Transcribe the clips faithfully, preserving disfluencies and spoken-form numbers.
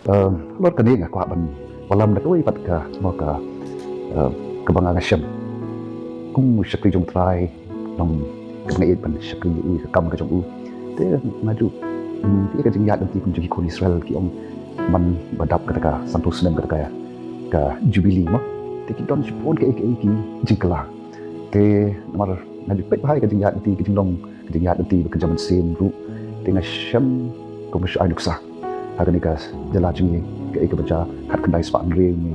Halor kane nga kwah ban wallam da kawei pat ka, mo, ka, kaba nga shem kum u shakri jong U Trai, long kaba nga ïeit ban shakri ïa u, ka kam ka jong u. Te nga ju, hmm, ka jingïaid lynti kum jong ki khun Israel, ki ong man ba dap kata ka sanphew snem kata ka, ka jubili, mo, te ki don shibun kaei kaei ki jingkylla. Te namar nga ju peit bha ïa ka jingïaid lynti, ka jinglong ka jingïaid lynti bad ka jingmynsiem ruh, te nga shem kum shu ai nuksa ha kane ka jylla jong ngi, kaei kaba jia, khatkhyndai spah hynriew ngi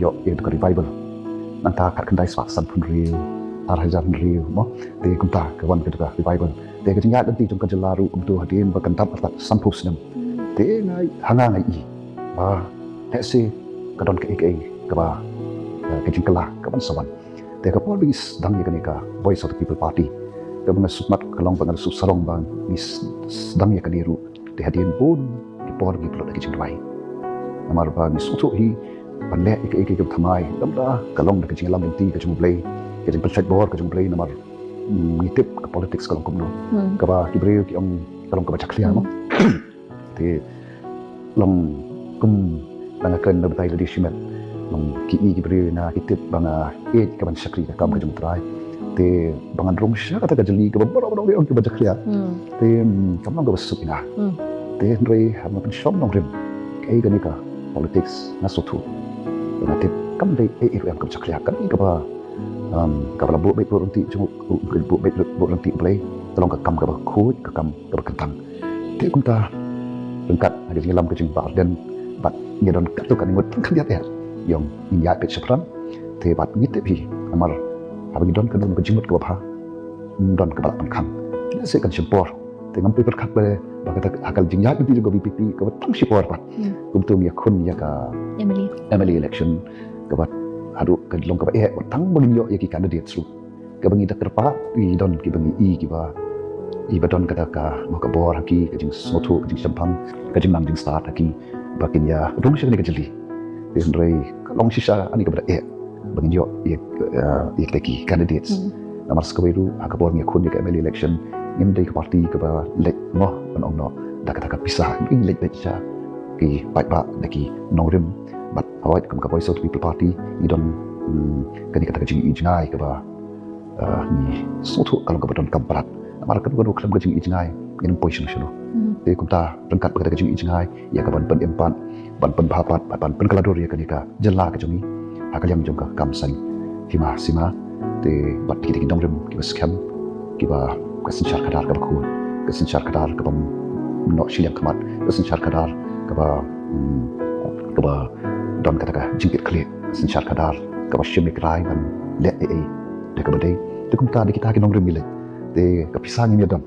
ïoh ïa ka revival. Nangta khatkhyndai spah sanphew hynriew, ar hajar hynriew, mo, te kumta ka wan kata ka revival. Te ka jingïaid lynti jong ka jylla ruh kumta, hadien ba kan dap artat sanphew snem, te nga, ha nga nga i ba lehse ka don kaei kaei kaba, eh, ka jingkylla kaban sa wan. Te ka por ba ngi sdang ïa kane ka Voice of the People Party, kaba nga sngewmat ka long ba nga la shu sarong ba ngi s-, sdang ïa kane ruh, te hadien bun ki por ngi pynlut ha ki jingduwai. Namar ba ngi sngewthuh hi ban leh ïa kaei kaei kaba thymmai, lymda ka long da ka jingïalam lynti ka jong U Blei, ka jingpynshait bor ka jong U Blei, namar, mm, ngi tip ka politics ka long kumno. Hmm. Kaba ki briew ki ong ka long kaba jakhlia, mo. Te long kum ba nga kren na batai lade shimet, long ki i ki briew na ki tip ba nga ïeit kaban shakri ka kam ka jong U Trai. Te ba ngan rung sha kata ka jylli kaba baroh baroh ki ong kaba jakhlia. Hmm. Te, mm, kam long kaba suk ïa nga. Hmm. Te hynrei haba nga pynshong nongrim kaei kane ka politics, nga sngewthuh ba nga tip kam dei ei ei ruh em kaba jakhlia, kane kaba, um, kaba la buh beit buh ryntih jong u, buh beit buh ryntih U Blei, ka long ka kam kaba khuid, ka kam kaba kyntang. Te kumta, ryngkat ha ka jingïalam ka jong Bah Ardent, bad ngi don katto katne ngut tang khyndiat eh, ïong ngin ïaid peit shaphrang. Te bad ngi tip hi, namar haba ngi don kano kano ka jingmut kaba bha, ym don kaba lah pynkhang. Lehse kan shim por. Te ngam poi pyrkhat ba, ba kata ha ka jingïaid lynti jong ka V P P kaba tang shipor pat. Hmm. Kumta ngi ïakhun ïa ka M L A, M L A election, kaba haduh ka long kaba eh, ba tang ba ngin ïoh ïa ki candidates ruh, kaba ngi da kyrpad, i don kiba ngi i kiba, i ba don kata ka, mo, ka bor ha ki, ka jingsngewthuh, ka jingshemphang, ka jingnang jingstad ha ki, ba kin ïa rung sha kane ka jylli. Te hynrei ka long shisha ani kaba da eh ba ngin ïoh ïa, eh, ïa kita ki candidates. Hmm. Namar sa kawei ruh ha ka por ngi ïakhun ïa ka M L A election, ngim dei ka party kaba leit, mo, ban ong noh da kata ka pisa, ngim leit beit sha ki paidbah da ki nongrim. Bad hooid, kum ka Voice of the People Party ngi don, hmm, kane kata ka jingi jngai kaba, eh, ngi sngewthuh ka long kaba donkam palat. Namar kano kano khlem ka jingi jngai ngin ym poi shano shano. Hmm. Te kumta ryngkat bad kata ka jingi jngai, ïa kaban pynim pat, ban pynbha pat, ban pynkylla dur ïa kane ka jylla ka jong ngi ha ka liang jong ka kam saiñ hima sima. Te bad kita ki nongrim kiba skhem, kiba ka synshar khadar kaba khuid, ka synshar khadar kaba ym noh shiliang khmat, ka synshar khadar kaba, mm, kaba don kata ka jingkitkhlieh, ka synshar khadar kaba shim ïa ki rai ban leh ei ei da kaba dei. Te kumta da kita ki nongrim ngi leit. Te ka pisa ngim ïa don.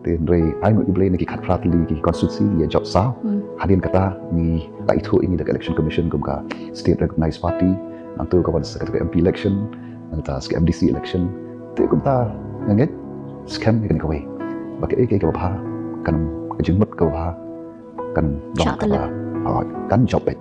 Te hynrei ai nguh ïa U Blei na ki khatphra tylli ki constituency ngi ïa jop saw. Hmm. Hadien kata ngi la ithuh ïa ngi da ka Election Commission kum ka state recognized party. Nangta ka wan sa kata ka M P election, nangta sa ka M D C election. Te kumta nga ngeit skhem ïa kane kawei, ba kaei kaei kaba bha, kan, ka jingmut kaba bha kan long kaba, ah, kan jop beit.